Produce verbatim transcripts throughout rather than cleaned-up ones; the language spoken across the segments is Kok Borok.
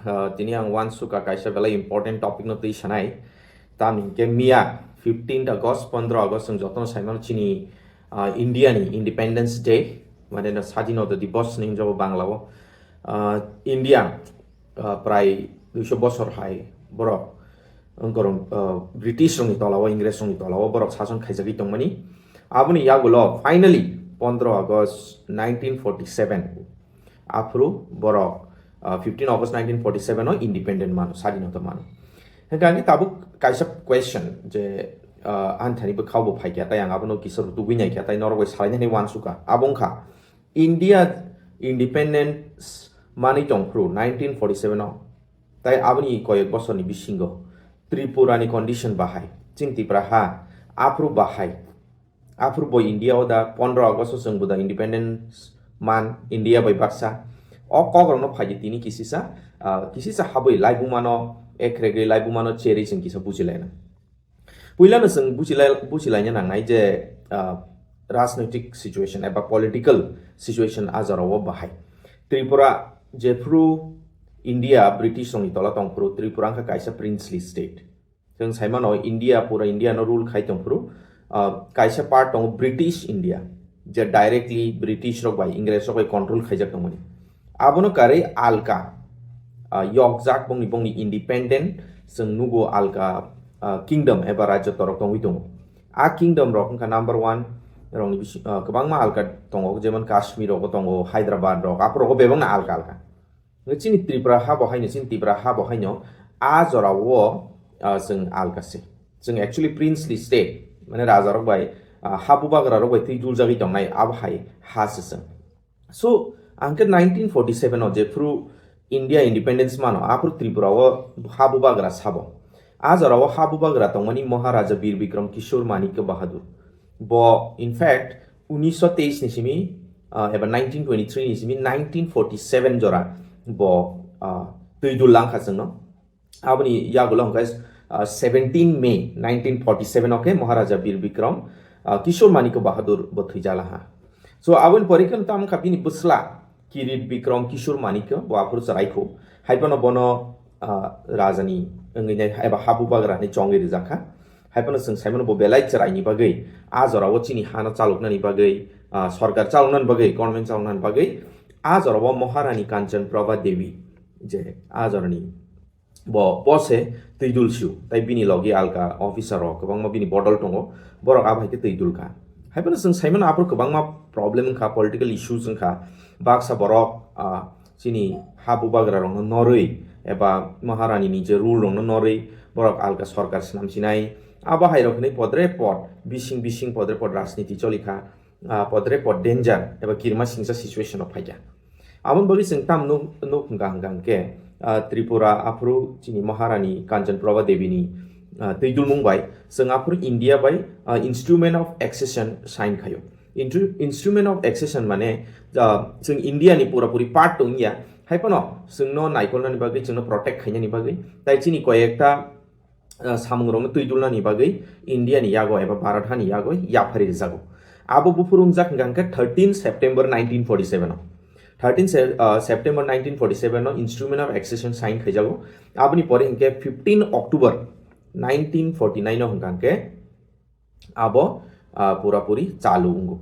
Ah, tini ang uansukha kaisa belai important topic no twi sanai. Tamni hwnkhe miya fifteenth August, pondro August chwng jotono saimano chini, ah, India ni Independence Day, mane no Sadhinota Dibosh hinwi hwnjago Bangla o. Ah, India, ah, prai duiso bosor hai borok wngkorong, ah, British rokni tola o, Ingres rokni tola o borok sason khaijagwi tongmani. Aboni yagulo finally pondro August nineteen forty seven aphuru borok, ah, fifteen August nineteen forty seven o independent mano, sadhinota mano. Hwnkhe ani tabuk kaisa question je, ah, ani thani bwkhao bo phaikha, tai ang abono kisa rutugwi naikha, tai norok bai salainani uansukha. Abo wngkha India independence manwi tongphuru nineteen forty seven o, tai aboni koyek bosorni bisingo Tripura ni condition bahai, chini Tipra ha aphuru bahai. Aphuru bo India o da pondro August o chwng bo da independence man India bai baksa. O kok rokno phaidi tini kisisa, ah, kisisa habwi laibumano, ekregwi laibumano cherwi chwng kisa bujilaina. Puilano chwng bujilai-, bujilaina nangnai je, ah, rajnoitik situation eba political situation a jorao bahai. Tripura jephru India British rokni tola tongphuru Tripura wngkha kaisa princely state. Chwng saimano India, pura India no rule khai tongphuru, ah, kaisa part tongo British India, je directly British rok bai, Ingres rok bai control khaijak tongmani. Abono karwi alka, ah, yokjak bongni, bongni independent chwng nugo alka, ah, kingdom eba rajyo torok tongwi tongo. A kingdom rok wngkha number one rokni bisi-, ah, kwbangma alka tongo, jemon Kashmir rogo tongo, Hyderabad rok, aphuru rogo bebakno alka alka. Hwnkhe chini Tripura ha bo haino, chini Tripura ha bo haino a jorao, ah, chwng alka se. Chwng actually princely state, mane raja rok bai, ah, ha bubagra rok bai twi duljagwi tongnai, abo hai ha se chwng. So, ang khe nineteen forty seven o jephru India independence mano, aphuru Tripura o ha bubagra sabo. A jorao ha bubagra tongmani Maharaja Bir Bikram Kishore Manikya Bahadur. Bo, in fact, unisho teis ni simi, ah, eba nineteen twenty three ni simi nineteen forty seven jora bo, ah, twi dul langkha chwngno. Aboni yagulo hwnkhe, ah, seventeen May nineteen forty seven o khe Maharaja Bir Bikram, ah, Kishore Manikya Bahadur bo thwijalaha. So, aboni pore khe tamo wngkha bini bwsla Kirit Bikram Kishore Manikya bo aphuru chwraikhu. Haiphano bono, ah, rajani wngwi nai eba ha bubagrani chongwi rijakha. Haiphano chwng saimano bo belai chwraini bagwi, a jorao chini hano chaloknani bagwi, ah, sorkar chaloknani bagwi, government chaloknani bagwi, a jorao Maharani Kanchan Prabha Devi je a jorani bo pose twi dul sio, tai bini logi alka officer rok kwbangma bini bodol tongo, borok abo hai khe twi dul kha. Haiphano chwng saimano aphuru kwbangma problem wngkha, political issues wngkha, baksa borok, ah, chini ha bubagra rokno norwi eba Maharani ni je rule rokno norwi borok alka sorkar swnam sinai, abo hai rok hinwi podre pod bising bising podre pod rajniti choli kha. Ah, podre pod danger eba kirima singsa situation o phaikha. Aboni bagwi chwng tam nuk, nuk hwnkha hwnkha hwnkhe, ah, Tripura aphuru chini Maharani Kanchan Prabha Devi ni, ah, twi dulmung bai chwng aphuru India bai, ah, Instrument of Accession sign khaio. Intru-, Instrument of Accession mane, ah, chwng India ni pura puri part tongya, haiphano chwngno naikolnani bagwi, chwngno protect khainani bagwi, tai chini koyekta ah, samungrokno twi dulnani bagwi India ni yago eba Bharat hani yago yaphari rijago. Abo buphuru wngjak hwnkha hwnkhe thirteen September nineteen forty seven o. Thirteen Se-, ah, September nineteen forty seven o Instrument of Accession sign khaijago. Aboni pore hwnkhe fifteen October nineteen forty nine o hwnkha hwnkhe abo, ah, pura puri chalu wngo.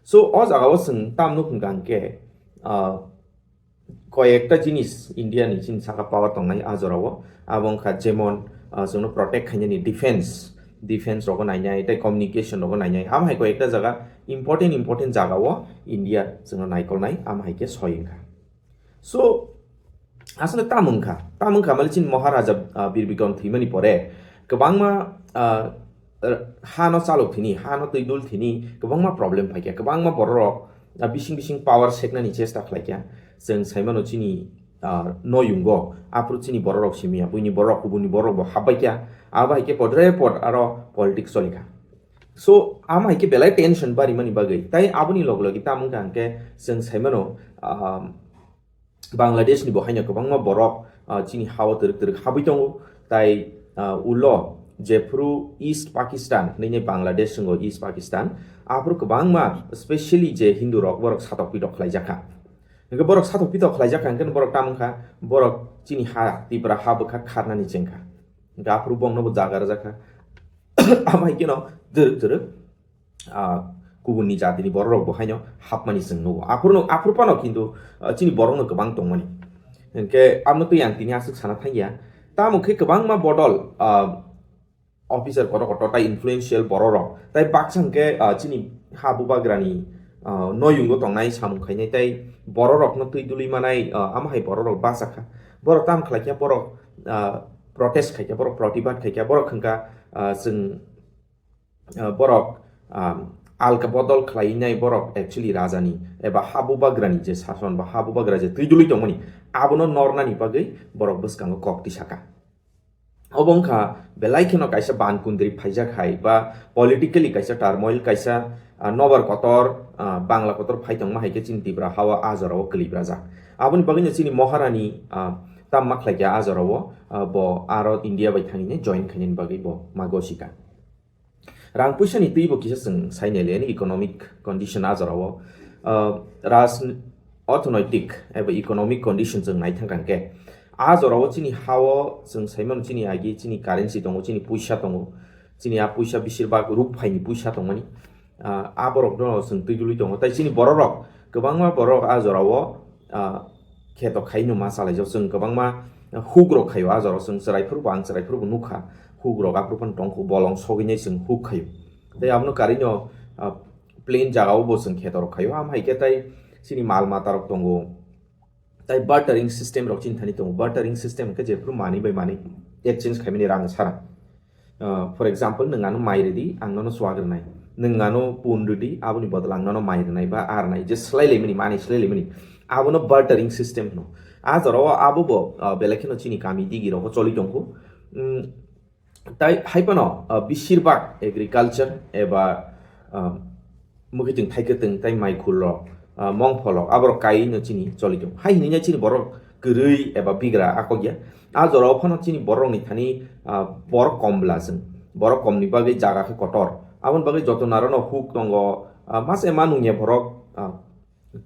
So, o jagao chwng tamno hwnkha hwnkhe, ah, koyekta jinis India ni chini saka power tongnai a jorao. Abo wngkha jemon, ah, chwngno protect khainani defense, defense rogo nainai, tei communication rogo nainai. Amo hai koyekta jaga important, important jagao India chwngno naikolnai, amo hai khe soi wngkha. So, aswkno tamo wngkha, tamo wngkha mali chini Maharaja, ah, Bir Bikram thwimani pore kwbangma, ah, r-, hano chalok thini, hano twi dul thini kwbangma problem phaikha, kwbangma bororok, ah, bising bising power seknani chesta khlaikha. Chwng saimano chini, ah, noyungo, aphuru chini bororok simiya, buini borok, kubuni borok bo habbaikha, abo hai khe podre pod aro politics cholikha. So, amo hai khe belai tension barimani bagwi, tai aboni log logi tamo wngkha hwnkhe chwng saimano, ah, Bangladesh ni bo haino kwbangma borok, ah, chini hao twrwk twrwk habwi tongo, tai, ah, ulo jephru East Pakistan hinwi Bangladesh wngo, East Pakistan, aphuru kwbangma specially je Hindu rok borok satok pitok khlaijakha. Hwnkhe borok satok pitok khlaijakha hwnkhe borok tamo wngkha, borok chini ha, Tipra ha bwkha kharnani chengkha. Hwnkhe aphuru bongno bo jaga rwjakha. Amai keno twrwk twrwk, ah, kubunni jatini bororok bo haino hapmani chwng nugo. Aphuru, aphuru phano kintu, ah, chini borokno kwbang tongmani. Hwnkhe amo twi ang tini aswk sana thangya. Tamo khe kwbangma bodol, ah, officer kotor kotor tai influential bororok. Tai baksa hwnkhe, ah, chini ha bubagrani, ah, noyungo tongnai samung khainai tai bororokno twi dului manai, ah, amo hai bororok bachakha. Borok tamo khlaikha, borok, ah, protest khaikha, borok protibad khaikha, borok hwnkha, ah, chwng, ah, borok, ah, alka bodol khlainai borok actually rajani eba ha bubagrani je sason ba ha bubagra je twi dului tongmani abono nornani bagwi borok bwskango kok tisaka. Obo wngkha belai kheno kaisa ban kundri phaijak hai ba politically kaisa turmoil, kaisa, ah, nobar kotor, ah, Bangla kotor phai tongma hai khe chini Tipra hao a jorao kwlwi brajak. Aboni bagwino chini Maharani, ah, tam ma khlai kha a jorao, ah, bo aro India bai thangwi join khainani bagwi bo ma gosika. Rang puisa ni twi bo kisa chwng sai nai le, ani economic condition a jora o, ah, ras-, orthonoitik eba economic condition chwng nai thang kha hwnkhe, a jora o chini ha o chwng sai mano chini agi chini currency tongo, chini puisa tongo, chini a puisa beshirbak ruphaini puisa tongmani, ah, a borok no chwng twi dului tongo. Tai chini borok rok kwbangma borok a jora o, ah, kheto khai no ma chalaijak. Chwng kwbangma huk rok khaio a jora o, chwng chwrai phuru bo, ang chwrai phuru bo nukha, huk rok aphuru phano tongkho, bolong sogwi nai chwng huk khaio. Tei abono karwi no, ah, plain jaga o bo chwng kheto rok khaio. Am hai khe tai chini mal mata rok tongo. Tai bartering system rok chini thani tongo. Bartering system hwnkhe jephuru manwi bai manwi exchange khaimani rang sara. Ah, for example, nwng ano mai rwdi, ang nono swak rwnai. Nwng ano pun rwdi, aboni bodol ang nono mai rwnai ba a rwnai. Je swlai laimani, manwi swlai laimani. Abono bartering system hwno. A jora o abo bo, ah, belai kheno chini kami digi rogo choli tongkho. Mm, tai hai phano, ah, beshirbak agriculture eba, ah, mwkhitwng thaikwtwng tai maikhul rok, ah, mongphol rok, aborok kaiwi no chini choli tongo. Hai hinwi chini borok kwrwi eba bigra a kok ya. A jora o phano chini borok ni thani, ah, borok kom bwla chwng. Borok kom ni bagwi jaga khe kotor. Aboni bagwi joto naro no huk tongo, ah, mase ma nungya borok, ah,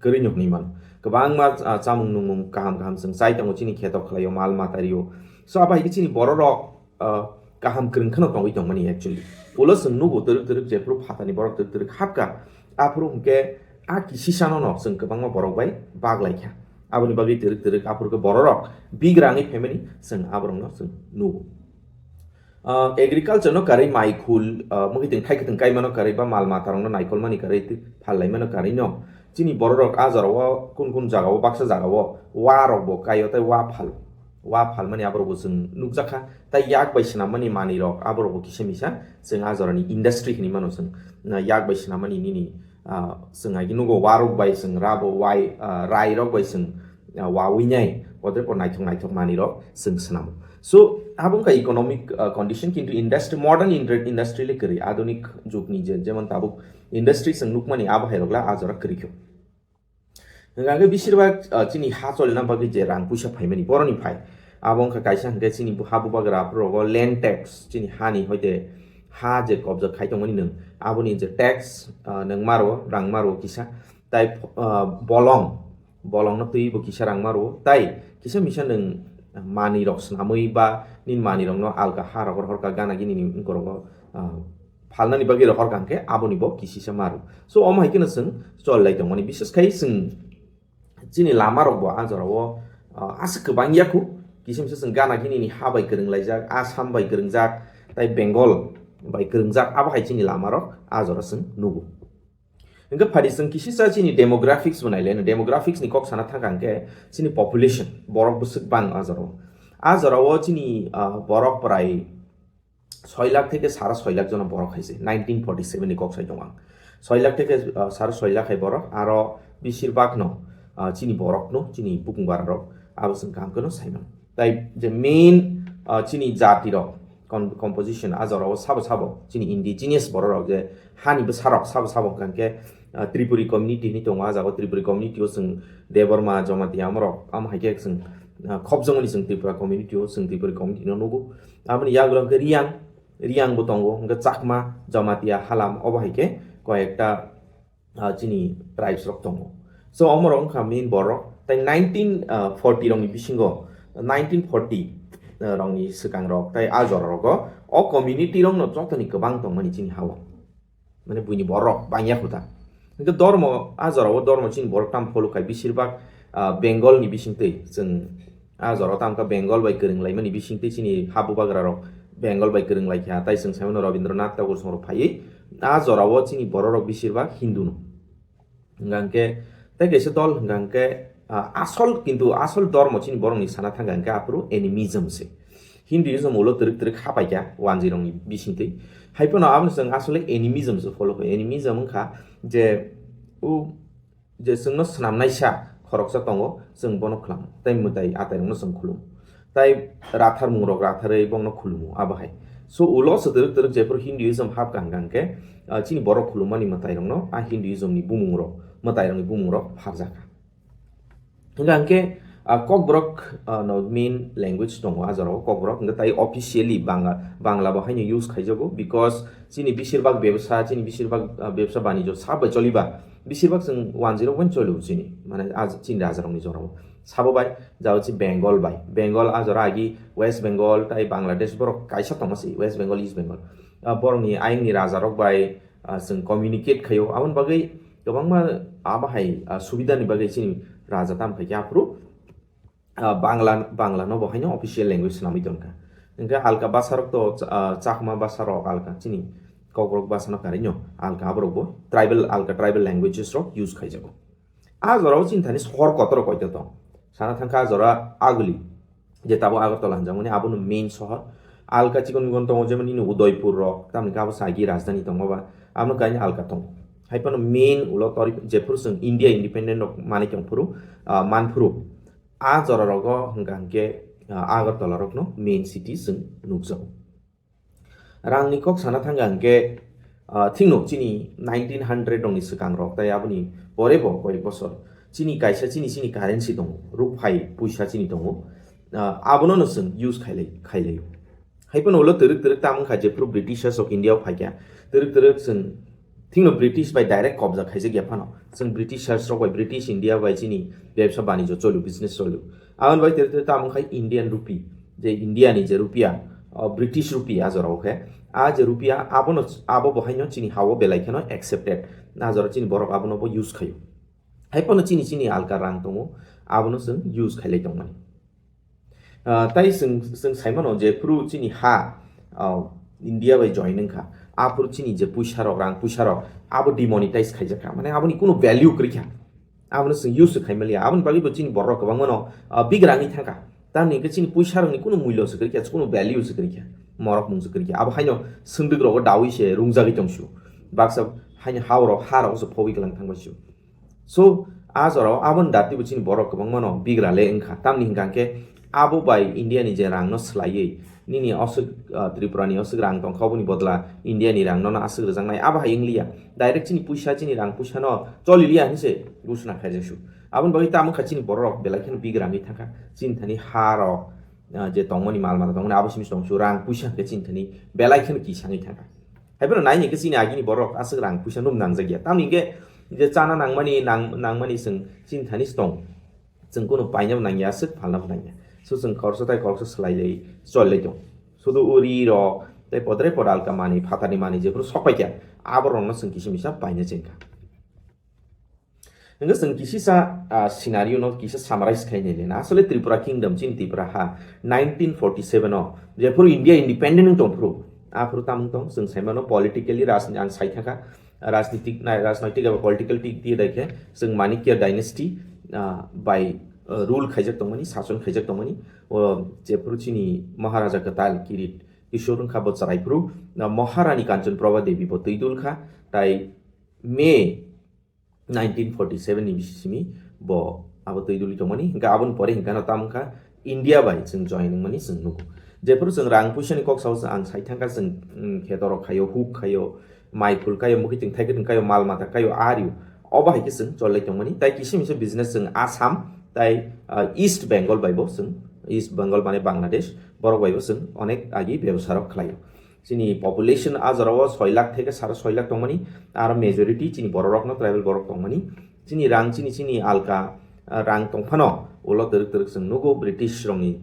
kwrwi no hwnwi mano. Kwbangma, ah, chamung nungmung kaham kaham chwng chai tongo chini kheto khlai o, mal mata ri o. So abo hai khe chini borok rok, ah, kaham kwrwng kheno tongwi tongmani actually. Ulo chwng nugo twrwk twrwk jephuru phatani borok twrwk twrwk hapkha, aphuru hwnkhe a kisisano no chwng kwbangma borok bai baglai kha. Aboni bagwi twrwk twrwk aphuru khe borok rok bigra wngwi phaimani chwng aborok no chwng nugo. Ah, agriculture no karwi maikhul, ah, mwkhitwng thaikwtwng kaimano karwi ba mal mata rok no naikolmani karwi twi phal laimano karwi no chini borok rok a jora o kun kun jaga o baksa jaga o wa rok bo kai o tai wa phal. Wa phalmani aborok bo chwng nukjakha. Tai yak bai swnammani manwi rok aborok bo kisa misa chwng a jorani industry hinwi mano chwng. Na yak bai swnammani nini, ah, chwng agi nugo warok bai chwng rabo wai, ah, rai rok bai chwng, ah, wawi nai. Odre po naithok naithok manwi rok chwng swnamo. So abo wngkha economic, ah, condition, kintu industry, modern indra-, industry le kwrwi, adunik jugni je, jemon tabuk industry chwng nukmani abo hai rok la a jora kwrwi kho. Hwnkha khe bisirbak, ah, chini ha cholina bagwi je rang puisa phaimani boroni phai. Abo wngkha kaisa hwnkhe chini ha bubagra aphuru rogo land tax, chini hani hoite ha je kobja khai tongmani nwng, aboni je tax, ah, nwng maro, rang maro kisa. Tai, ah, bolong, bolongno twi bo kisa rang maro. Tai kisa misa nwng manwi rok swnamwi ba nini manwi rokno alka ha rok rohorkha gana gini ni wngkorogo, ah, phalnani bagwi rohor kha hwnkhe aboni bo kisisa maro. So omo hai kheno chwng chol lai tongmani, bises khai chwng chini lama rok bo a jora o, ah, aswk kwbang ya khu, kisa misa chwng gana gini ni ha bai kwrwng laijak, Assam bai kwrwngjak, tai Bengal bai kwrwngjak, abo hai chini lama rok a jora chwng nugo. Hwnkhe phadi chwng kisisa chini demographics bo nai le, demographics ni kok sana thang kha hwnkhe chini population, borok bwswk bang a jora o. A jora o chini, ah, borok prai soi lakh theke sara soi lakh jona borok hai se, nineteen forty seven ni kok sai tongo ang. Soi lakh theke, ah, sara soi lakh hai borok, aro bisir bak no, ah, chini borok no, chini bukung bara rok, abo chwng kaham khe no sai mano. Tai je main, ah, chini jati rok, com-, composition a jora o sabo sabo chini indigenous borok rok je hani bwsa rok sabo sabo hwnkha khe, ah, Tripuri community hinwi tongo, a jaga o Tripuri community o chwng Debbarma, Jamatia, amorok, amo hai khe chwng, ah, khopjagmani chwng Tripura community o, chwng Tripuri community no nugo. Aboni yagulo hwnkhe Riyang, Riyang bo tongo, hwnkhe Chakma, Jamatia, Halam, obo hai khe koi ekta, ah, chini tribes rok tongo. So, omorok wngkha main borok. Tai nineteen forty rokni bisingo, nineteen forty rokni swkang rok tai a jora rogo o community rokno jotoni kwbang tongmani chini hao. Mane buini borok bangya khuta. Hingke dormo, a jorao dormo chini borok tam pholu khai, bisirbak, ah, Bengal ni bisingtwi chwng a jorao tamkha Bengal bai kwrwng laimani bisingtwi chini ha bubagra rok Bengal bai kwrwng laikha. Tai chwng saimano Rabindranath Tagore songrok phaiwi a jorao chini borok rok bisirbak Hindu no. Hingkha hingke tai kaisa dol hingkha hingke, ah, asol, kintu asol dormo chini borokni sana thangkha hingke aphuru animism se. Hinduism ulo twrwk twrwk hapaikha wanjwi rokni bisingtwi. Haiphano abono chwng asole animism se follow kha. Animism wngkha je o je chwngno swnamnaisa khoroksa tongo, chwng bono khwlamo. Tai mwtai atai rokno chwng khulumo. Tai ratharmung rok ratharwi bongno khulumo abo hai. So ulo se twrwk twrwk jephuru Hinduism hapkha hingkha hingke, ah, chini borok khulummani mwtai rokno a Hinduism ni bumung rok, mwtai rokni bumung rok pharjakha. Hingkha hingke, ah, Kokborok, ah, no main language tongo a jorao Kokborok, hingke tai officially Bangla, Bangla bo haino use khaijago, because chini bisirbak bebsa, chini bisirbak, ah, bebsa banijo sabo choliba, bisirbak chwng wanjwi rok bai choli chini, mane a chini raja rokni jorao. Sabo bai, jao chi Bengal bai. Bengal a jora agi West Bengal tai Bangladesh borok kaisa tongma si, West Bengal, East Bengal. Ah, borokni ayangni raja rok bai, ah, chwng communicate khaio. Aboni bagwi kwbangma abo hai, ah, subida ni bagwi chini raja tam khai khe aphuru, ah, Bangla, Bangla no bo haino official language swnamwi tongkha. Hingkhe alka basa rok to, ah, Chakma basa rok alka chini Kokborok basa no karino alka aborok bo tribal, alka tribal languages rok use khaijago. A jorao chini thani sohor kotor koito tong. Sana thangkha a jora Aguli, je tabo Agartala hinjakmani, abono main sohor. Alka chikon mikon tongo, jemon nini Udaipur rok, tamni khe abo sagi rajdhani tongo ba, abono kaini alka tongo. Haiphano main ulo tori jephuru chwng India independent rok manwi tongphuru, ah, manphuru, a jora rogo hingkha hingke, ah, Agartala rokno main city chwng nukjago. Rangni kok sana thangkha hingke, ah, thikno chini nineteen hundred rokni swkang rok tai aboni pore bo koyek bosor chini kaisa chini, chini currency tongo, rupphai puisa chini tongo. Ah, abono no chwng use khailai, khailaio. Haiphano ulo twrwk twrwk tamo wngkha jephuru Britishers rok India o phaikha, twrwk twrwk chwng thikno British bai direct kobja khaijak ya phano. Chwng Britishers rok bai, British India bai chini bebsa banijo cholu, business cholu. Aboni bai tere tere tamo khai Indian rupee, je India ni je rupia, o British rupee a jora o khe. A je rupia abono, abo bo haino chini ha o belai kheno accepted. A jora chini borok abono bo use khaio. Haiphano chini chini alka rang tongo, abono chwng use khailai tongmani. Ah, tai chwng, chwng saimano je phuru chini ha, ah, India bai join wngkha, aphuru chini je puisa rok, rang puisa rok, abo demonetize khaijakha, mane aboni kunu value kwrwikha, abono chwng use khaimaliya. Aboni bagwi bo chini borok kwbangmano, ah, bigrangwi thangkha, tamni hwnkhe chini puisa rokni kunu mulyo se kwrwikha, kunu value se kwrwikha, morok mung se kwrwikha, abo haino swngdwk rogo dawi se rungjagwi tongsu, baksa haino ha rok, ha rok se phobwi kwlang thangbai su. So, a jorao aboni datibo chini borok kwbangmano bigra le wngkha. Tamni hwnkha hwnkhe abo bai India ni je rangno swlaiwi nini oswk, ah, Tripura ni oswk rang tongkha, oboni bodla India ni rang nono aswk rwjaknai, abo hai wngliya. Direct chini puisa, chini rang puisa no choli liya hinwi se ghosna khaijak su. Aboni bagwi tamo wngkha chini borok belai kheno bigra wngwi thangkha. Chini thani ha rok, ah, je tongmani mal mata tongmani abo simi tong su, rang puisa hwnkhe chini thani belai kheno kisa wngwi thangkha. Haiphano nai hwnkhe chini agini borok aswk rang puisa num nangjak ya. Tamni hwnkhe je chana nangmani, nang-, nangmani chwng chini thani se tong. Chwng kunu painabo nangya, aswk phalnabo nangya. So chwng khoroksa tai khoroksa swlai lai, chol lai tong. Sudu uri rok, tai podre podalka mani, phatarni mani jephuru sokpaikha, aborokno chwng kisa misa paina chengkha. Hingke chwng kisisa, ah, scenario no kisa summarize khai nai le na. Asole Tripura Kingdom, chini Tripura ha, nineteen forty seven o, jephuru India independent wng tongphuru, aphuru tamung tong, chwng saimano politically rajni-, ang sai thangkha, rajnitik, na, rajnaitik eba political tik diye dai khe, chwng Manikya dynasty, ah, bai, ah, rule khaijak tongmani, sason khaijak tongmani, o jephuru chini Maharaja kwtal Kirit Kishore wngkha bo chwraiphuru, ah, Maharani Kanchan Prabha Devi bo twi dul kha, tai May nineteen forty seven ni bisi simi bo abo twi duli tongmani, hingke aboni pore hingke ano tamo wngkha India bai chwng join wngmani chwng nugo. Jephuru chwng rang puisa ni kok sao, ang sai thangkha chwng, mm, kheto rok khaio, huk khaio, mai phul khaio, mukitwng thaikitwng khaio, mal mata khaio, ario. Obo hai khe chwng cholai tongmani. Tai kisa misa business chwng Assam tai, ah, East Bengal bai bo chwng, East Bengal mane Bangladesh, borok bai bo chwng onek agi bebsa rok khlaio. Chini population a jorao soi lakh theke sare soi lakh tongmani, aro majority chini bororokno, tribal borok tongmani. Chini rang, chini, chini alka, ah, rang tongphano, ulo twrwk twrwk chwng nugo British rokni,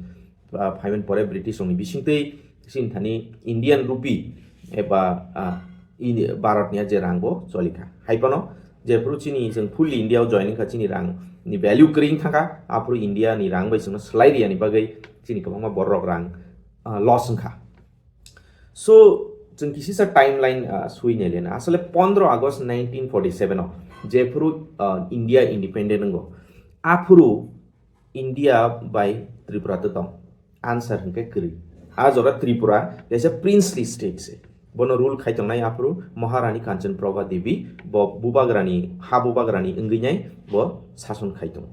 ah, phaimani pore British rokni bisingtwi chini thani Indian rupee eba, ah, Indi-, Bharat ni je rang bo cholikha. Hai phano jephuru chini chwng fully India o join wngkha, chini rang ni value kwrwi wngkha, aphuru India ni rang bai chwngno swlai riyani bagwi chini kwbangma borok rang, ah, loss wngkha. So, chwng kisisa timeline, ah, sui nailena. Asole pondro August nineteen forty-seven o, jephuru, ah, India independent wngo, aphuru India bai Tripura to tong. Answer hwnkhe kwrwi. A jora Tripura kaisa princely state se. Bono rule khai tongnai aphuru Maharani Kanchan Prabha Devi, bo bubagrani, ha bubagrani wngwi nai bo sason khai tongo.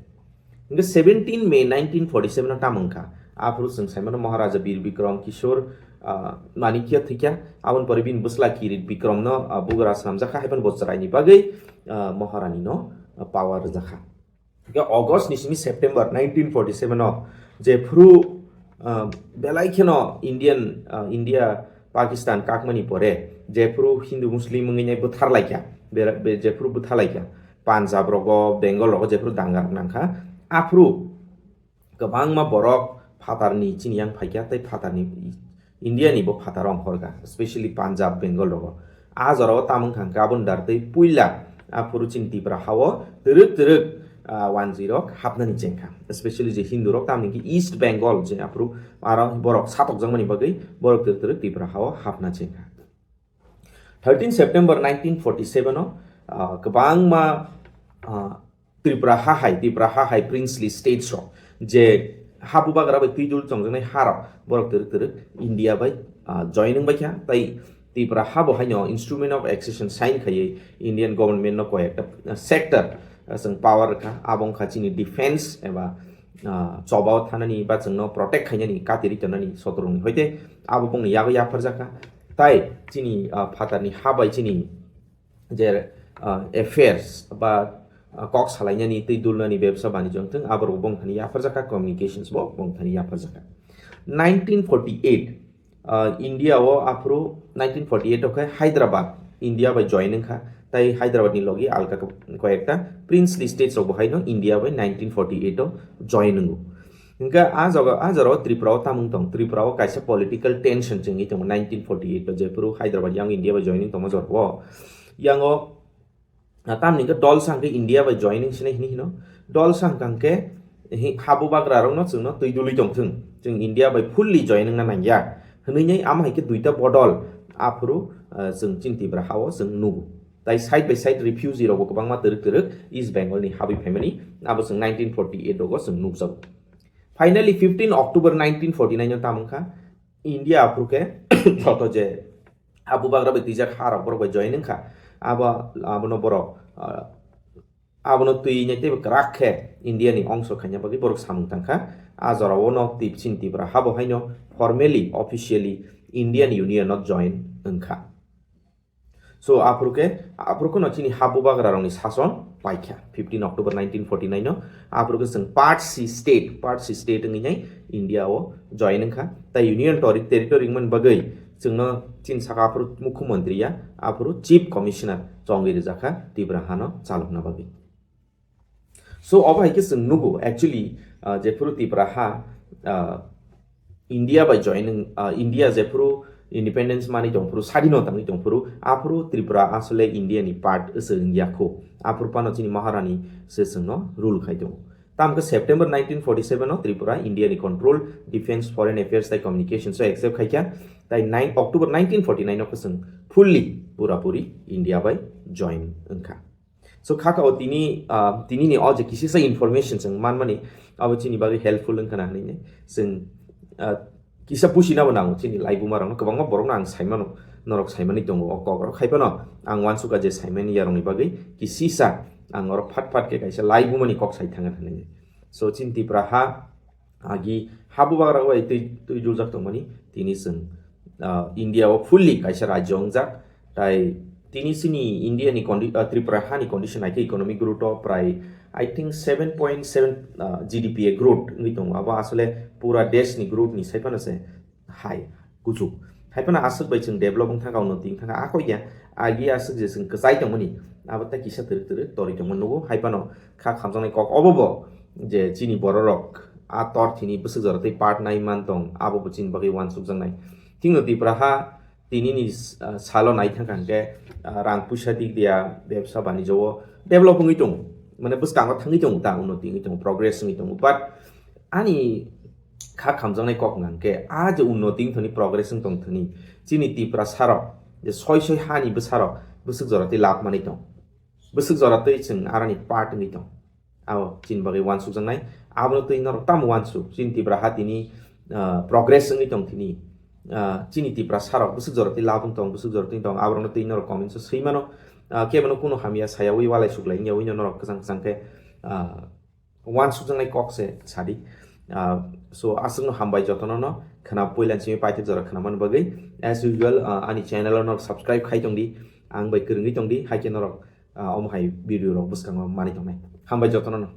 Hingke seventeen May nineteen forty-seven o tamo wngkha. Aphuru chwng saimano Maharaja Bir Bikram Kishore, ah, Manikya thwikha. Aboni pore bini bwsla Kirit Bikram no, ah, bugra swnamjakha, haiphano bo chwraini bagwi, ah, Maharani no, ah, power rwjakha. Hingke August ni simi September nineteen forty-seven o jephuru, ah, belai kheno Indian, ah, India Pakistan kakmani pore jephuru Hindu Muslim wngwi nai bwthar laikha, bera-, be-, jephuru bwthar laikha. Punjab rogo, Bengal rogo jephuru danga rok nangkha, aphuru kwbangma borok phatarni chini yang phaikha tei phatarni India ni bo phataro ongkhorkha, especially Punjab, Bengal rogo. A jorao tamo wngkha hwnkhe aboni dar tei puila aphuru chini Tipra hao twrwk twrwk, ah, wanjwi rok hapnani chengkha, especially je Hindu rok tamni hwnkhe East Bengal je aphuru aro borok satokjakmani bagwi borok twrwk twrwk Tipra hao hapna chengkha. Thirteen September nineteen forty-seven o, ah, kwbangma, ah, Tripura ha hai, Tripura ha hai princely states rok je ha bubagra bai twi dul chongjaknai ha rok borok twrwk twrwk India bai, ah, join wngbaikha, tei Tripura ha bo haino Instrument of Accession sign khaiwi Indian government no koi ekta, ah, sector, ah, chwng power rwkha, abo wngkha chini defense eba, ah, chobao thanani ba chwngno protect khainani, katiri tonani sotorokni hoite abo bongni yago yapharjakha. Tai chini, ah, phatarni ha bai chini je, ah, affairs ba, ah, kok salainani tei dulnani bebsa banijwng thwng, aborok bongthani yapharjakha, communications bo bongthani yapharjakha. Nineteen forty-eight, ah, India o aphuru nineteen forty-eight o khe Hyderabad India bai join wngkha, tai Hyderabad ni logi alka ko-, koyekta princely states rok bo haino India bai nineteen forty-eight o join wngo. Hingke a jaga, a jora o Tripura o tamung tong, Tripura o kaisa political tension chengwi tongo nineteen forty-eight o, jephuru Hyderabad yang India bai joining tongma jora o, yang o, ah, tamni hingke dol sa hingke India bai joining sinai hini hino, dol sa hingka hingke hi-, ha bubagra rok no chwngno twi dului tongthwng, chwng India bai fully joining na nangya hwnwi nai, amo hai khe duita bodol aphuru, ah, chwng chini Tripura ha o chwng nugo. Tai side by side refugee rok bo kwbangma twrwk twrwk East Bengal ni habwi phaimani, abo chwng nineteen forty-eight rogo chwng nukjago. Finally, fifteen October nineteen forty-nine o tamo wngkha, India aphuru khe joto je ha bubagra bai twijak ha rok borok bai join wngkha, abo, abono borok, ah, abono twi nai teibo kwrak khe India ni ongso khaina bagwi borok samung tangkha. A jora o no Tip-, chini Tripura ha bo haino formally, officially Indian Union o join wngkha. So, aphuru khe, aphuru khe no chini ha bubagra rokni sason paikha, fifteen October nineteen forty-nine o. Aphuru khe chwng Part C state, Part C state wngwi nai India o join wngkha. Tai Union Tori-, Territory wngmani bagwi chwngno chini saka aphuru Mukhyamantri ya, aphuru Chief Commissioner chongwi rwjakha Tripura hano chalokna bagwi. So, obo hai khe chwng nugo, actually, ah, jephuru Tripura ha, ah, India bai joining, ah, India jephuru independence mani tongphuru, sadinota wngwi tongphuru, aphuru Tripura asole India ni part se wngya kho. Aphuru phano chini Maharani se chwngno rule khai tongo. Tamkhe September nineteen forty-seven o Tripura India ni control, defense, foreign affairs tai communications o accept khaikha. Tai nine October nineteen forty-nine o khe chwng fully purapuri India bai join wngkha. So, kha ka o tini, ah, tini ni o je kisisa information chwng manmani, abo chini bagwi helpful wngkha na hinwi chwng, ah, kisa buchina bo nango chini laibuma rokno, kwbangma borokno ang saimano, norok saimani tongo o kok rok, hai phano ang uansukha je saimani yarokni bagwi kisisa ang oro phat phat khe kaisa laibumani kok sai thangna hinwi. So, chini Tripura ha, agi ha bubagra bai twi, twi duljak tongmani, tini chwng, ah, India o fully kaisa rajyo wngjak, tai tini chini India ni condi-, ah, Tripura ha ni condition hai khe economic growth o prai, I think, seven point seven, ah, G D P a growth wngwi tongo. Abo asole pura desh ni growth ni sai phano se hai kuchuk. Hai phano aswk bai chwng develop wng thangkha, unnoti wng thangkha, a koi ya, agi aswk je chwng kwchai tongmani, abo tei kisa twrwk twrwk torwi tongmani nugo. Hai phano kha khamjaknai kok obo bo je chini bororok a tor thini bwswk jora tei part nai man tong, abo bo chini bagwi uansukjaknai. Thikno Tipra ha tinini, ah, salo nai thangkha hwnkhe, ah, rang puisa dik dia, bebsa banijao develop wngwi tongo, mane bwskango thangwi tongo ta, unnoti wngwi tongo, progress wngwi tongo, but ani kha khamjaknai kok hwnkha hwnkhe a je unnoti wngthoni, progress wngtong thoni, chini Tipra sarok je soi soi hani bwsarok bwswk jora tei lab manwi tong, bwswk jora tei chwng aroni part wngwi tong. Abo chini bagwi uansukjaknai. Abono twi norok tamo uansuk? Chini Tipra ha tini, ah, progress wngwi tong tini. Ah, chini Tipra sarok bwswk jora twi lab wng tong, bwswk jora twi tong, aborokno twi norok comments o swi mano. Ah, kebono kuno hamya sayawi, walai suklai wngyawi no norok kwchang kwchang khe, ah, uansukjaknai kok se sadi. Ah, so aswkno hambai jotono no khna puila simi paithak jora khna man bagwi. As usual, ah, ani channel o norok subscribe khai tong di, ang bai kwrwngwi tong di, hai khe norok, ah, omo hai video rok bwskango manwi tongnai. Hambai jotono no.